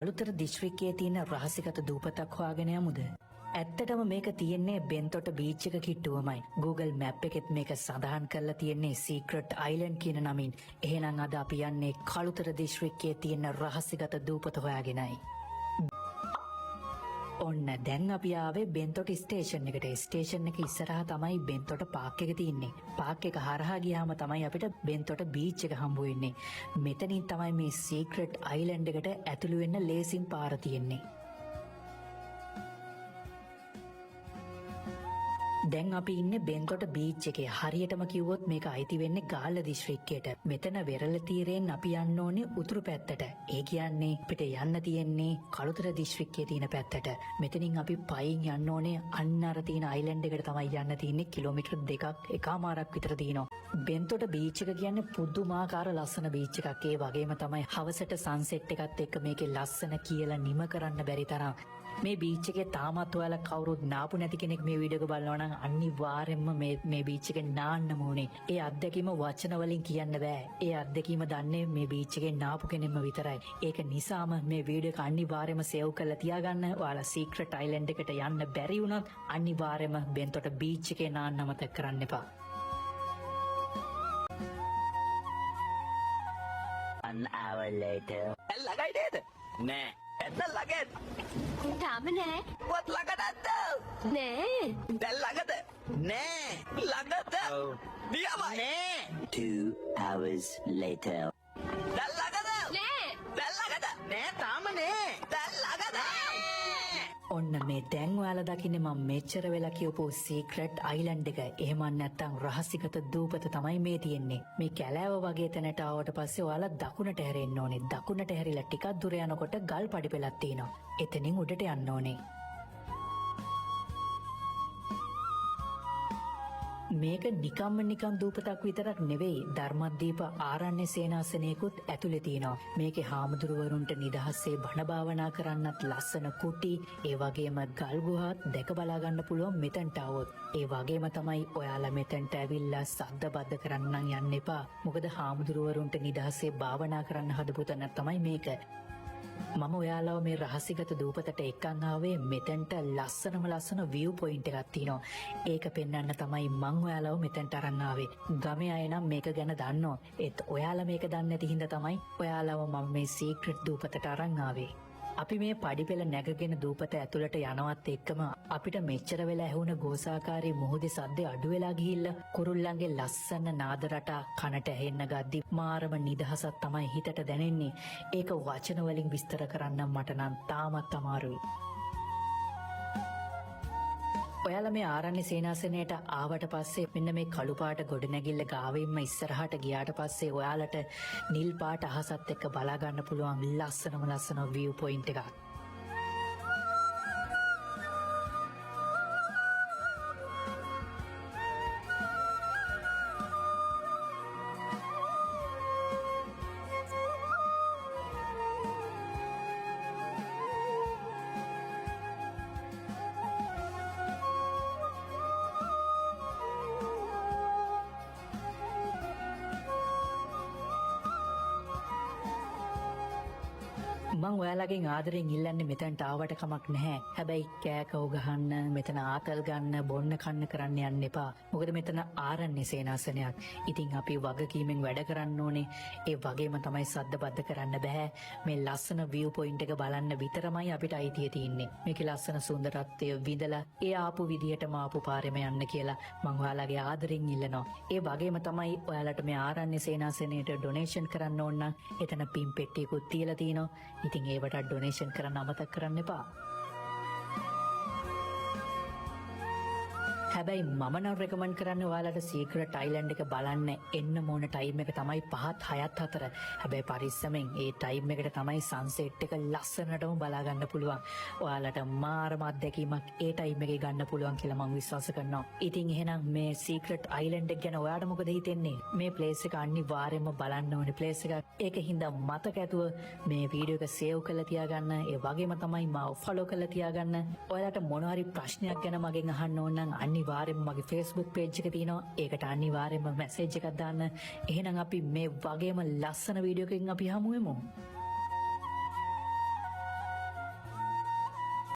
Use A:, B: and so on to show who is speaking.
A: කළුතර දිස්ත්‍රික්කයේ තියෙන රහසිගත දූපතක් හොයාගෙන යමුද? ඇත්තටම මේක තියෙන්නේ බෙන්තොට බීච් එක කිට්ටුවමයි. Google Map එකෙත් මේක සඳහන් කරලා තියෙන්නේ සීක්‍රට් අයිලන්ඩ් කියන නමින්. එහෙනම් අද අපි යන්නේ කළුතර දිස්ත්‍රික්කයේ තියෙන රහසිගත දූපත හොයාගෙනයි. ඔන්න දැන් අපි ආවේ බෙන්තොට ස්ටේෂන් එකට. ස්ටේෂන් එක ඉස්සරහා තමයි බෙන්තොට පාක් එක තියෙන්නේ. පාක් එක හරහා ගියාම තමයි අපිට බෙන්තොට බීච් එක හම්බ වෙන්නේ. මෙතනින් තමයි මේ සීක්‍රට් අයිලන්ඩ් එකට ඇතුළු වෙන්න ලේසින් පාර තියෙන්නේ. දැන් අපි ඉන්නේ බෙන්තොට බීච් එකේ. හරියටම කිව්වොත් මේක අයිති වෙන්නේ ගාල්ල දිස්ත්‍රික්කයට. මෙතන වෙරළ තීරයෙන් අපි යන්න ඕනේ උතුරු පැත්තට. ඒ කියන්නේ අපිට යන්න තියෙන්නේ කළුතර දිස්ත්‍රික්කයේ තියෙන පැත්තට. මෙතනින් අපි පයින් යන්න ඕනේ අන්න අර තියෙන අයිලන්ඩ් එකට තමයි යන්න තියෙන්නේ. කිලෝමීටර් 2.5ක් විතර තියෙනවා. බෙන්තොට බීච් එක කියන්නේ පුදුමාකාර ලස්සන බීච් එකක්. ඒ වගේම තමයි හවසට සන්සෙට් එකත් එක්ක මේකේ ලස්සන කියලා නිම කරන්න බැරි තරම්. මේ බීච් එකේ තාමත් ඔයාලා කවුරුත් නාපු නැති කෙනෙක් මේ වීඩියෝ එක බලනවා නම් අනිවාර්යෙන්ම මේ මේ බීච් එකේ නාන්න ඕනේ. ඒ අත්දැකීම වචන වලින් කියන්න බෑ. ඒ අත්දැකීම දන්නේ මේ බීච් එකේ නාපු කෙනෙක්ම විතරයි. ඒක නිසාම මේ වීඩියෝ එක අනිවාර්යෙන්ම සේව් කරලා තියාගන්න. ඔයාලා සීක්‍රට් අයිලන්ඩ් එකට යන්න බැරි වුණත් අනිවාර්යෙන්ම බෙන්තොට බීච් එකේ නාන්න අමතක කරන්න එපා.
B: One hour later.
C: ළඟයි නේද? නෑ. ඇත්ත ළඟ.
D: තාම නෑ.
C: වත් ළඟ නැද්ද?
D: නෑ.
C: දැන් ළඟද? නෑ. ළඟද? නියමයි. නෑ.
B: 2 hours later.
C: දැන් ළඟද?
D: නෑ.
C: දැන් ළඟද? නෑ තාම නෑ. දැන් ළඟද?
A: ඔන්න මේ දැන් ඔයාලා දකින්නේ මම මෙච්චර වෙලා කියපු සීක්‍රට් අයිලන්ඩ් එක. එහෙම නැත්නම් රහසිගත දූපත තමයි මේ තියෙන්නේ. මේ කැලෑව වගේ තැනට ආවට පස්සේ ඔයාලා දකුණට හැරෙන්න ඕනේ. දකුණට හැරිලා ටිකක් දුර යනකොට ගල් පඩි පෙළක් තියෙනවා. එතනින් උඩට යන්න ඕනේ. මේක නිකම්ම නිකම් දූපතක් විතරක් නෙවෙයි, ධර්මද්වීප ආරණ්‍ය සේනාසනයකුත් ඇතුලේ තියෙනවා. මේකේ හාමුදුරුවරුන්ට නිදහසේ බණ භාවනා කරන්නත් ලස්සන කුටි, ඒ වගේම ගල් ගුහාත් දැක බලා ගන්න පුළුවන් මෙතනට ආවොත්. ඒ වගේම තමයි ඔයාලා මෙතනට ඇවිල්ලා සද්ද බද්ද කරන්න නම් යන්න එපා. මොකද හාමුදුරුවරුන්ට නිදහසේ භාවනා කරන්න හදපු තැන තමයි මේක. මම ඔයාලව මේ රහසිගත දූපතට එක්කන් ආවේ මෙතෙන්ට ලස්සනම ලස්සන විව් පොයින්ට් එකක් තියෙනවා. ඒක පෙන්වන්න තමයි මං ඔයාලව මෙතෙන්ට අරන් ආවේ. ගමේ අය නම් මේක ගැන දන්නවා. ඒත් ඔයාලා මේක දන්නේ නැති හින්දා තමයි ඔයාලව මම මේ සීක්‍රට් දූපතට අරන් ආවේ. අපි මේ පඩිපෙළ නැගගෙන දූපත ඇතුළට යනවත් එක්කම අපිට මෙච්චර වෙලා ඇහුණ ගෝසාකාරී මුහුදේ සද්දේ අඩු වෙලා ගිහිල්ලා කුරුල්ලන්ගේ ලස්සන නාද රටා කනට ඇහෙන්න ගද්දි මාරම නිදහසක් තමයි හිතට දැනෙන්නේ. ඒක වචන වලින් විස්තර කරන්න මට නම් තාමත් අමාරුයි. ඔයාලා මේ ආරණ්‍ය සේනාසනයට ආවට පස්සේ මෙන්න මේ කළු පාට ගොඩනැගිල්ල ගාවින්ම ඉස්සරහට ගියාට පස්සේ ඔයාලට නිල් පාට අහසත් එක්ක බලා ගන්න පුළුවන් ලස්සනම ලස්සන විව් පොයින්ට් එකක්. මං ඔයාලගෙන් ආදරෙන් ඉල්ලන්නේ මෙතනට ආවට කමක් නැහැ. හැබැයි කෑ කව් ගහන්න, මෙතන ආතල් ගන්න, බොන්න කන්න කරන්න යන්න එපා. මොකද මෙතන ආරණ්‍ය සේනාසනයක්. ඉතින් අපි වගකීමෙන් වැඩ කරන්න ඕනේ. ඒ වගේම තමයි සද්ද බද්ද කරන්න බෑ. මේ ලස්සන විව් පොයින්ට් එක බලන්න විතරමයි අපිට අයිතිය තියෙන්නේ. මේකේ ලස්සන සුන්දරත්වය විඳලා ඒ ආපු විදිහටම ආපු පාරෙම යන්න කියලා මං ඔයාලගේ ආදරෙන් ඉල්ලනවා. ඒ වගේම තමයි ඔයාලට මේ ආරණ්‍ය සේනාසනයට ඩොනේෂන් කරන්න ඕන නම් එතන පින් පෙට්ටියකුත් තියලා තිනවා. ඉතින් ඒවට ඩොනේෂන් කරන්න අමතක කරන්න එපා. හැබැයි මම නම් රෙකමන්ඩ් කරන්නේ ඔයාලට සීක්‍රට් අයිලන්ඩ් එක බලන්න එන්න ඕන ටයිම් එක තමයි 5ත් 6ත් අතර. හැබැයි පරිස්සමෙන් ඒ ටයිම් එකට තමයි සන්සෙට් එක ලස්සනටම බලා ගන්න පුළුවන්. ඔයාලට මාරම අත්දැකීමක් ඒ ටයිම් එකේ ගන්න පුළුවන් කියලා මම විශ්වාස කරනවා. ඉතින් එහෙනම් මේ සීක්‍රට් අයිලන්ඩ් එක ගැන ඔයාට මොකද හිතෙන්නේ? මේ ප්ලේස් එක අනිවාර්යයෙන්ම බලන්න ඕනේ ප්ලේස් එකක්. ඒක හින්දා මතක ඇතුව මේ වීඩියෝ එක සේව් කරලා තියාගන්න. ඒ වගේම තමයි මාව ෆලෝ කරලා තියාගන්න. ඔයාලට මොන හරි ප්‍රශ්නයක් ගැන මගෙන් අහන්න ඕන නම් අනිවාර්යයෙන්ම මගේ Facebook page එක තියෙනවා. ඒකට අනිවාර්යයෙන්ම මැසේජ් එකක් දාන්න. එහෙනම් අපි මේ වගේම ලස්සන වීඩියෝ එකකින් අපි හමු වෙමු.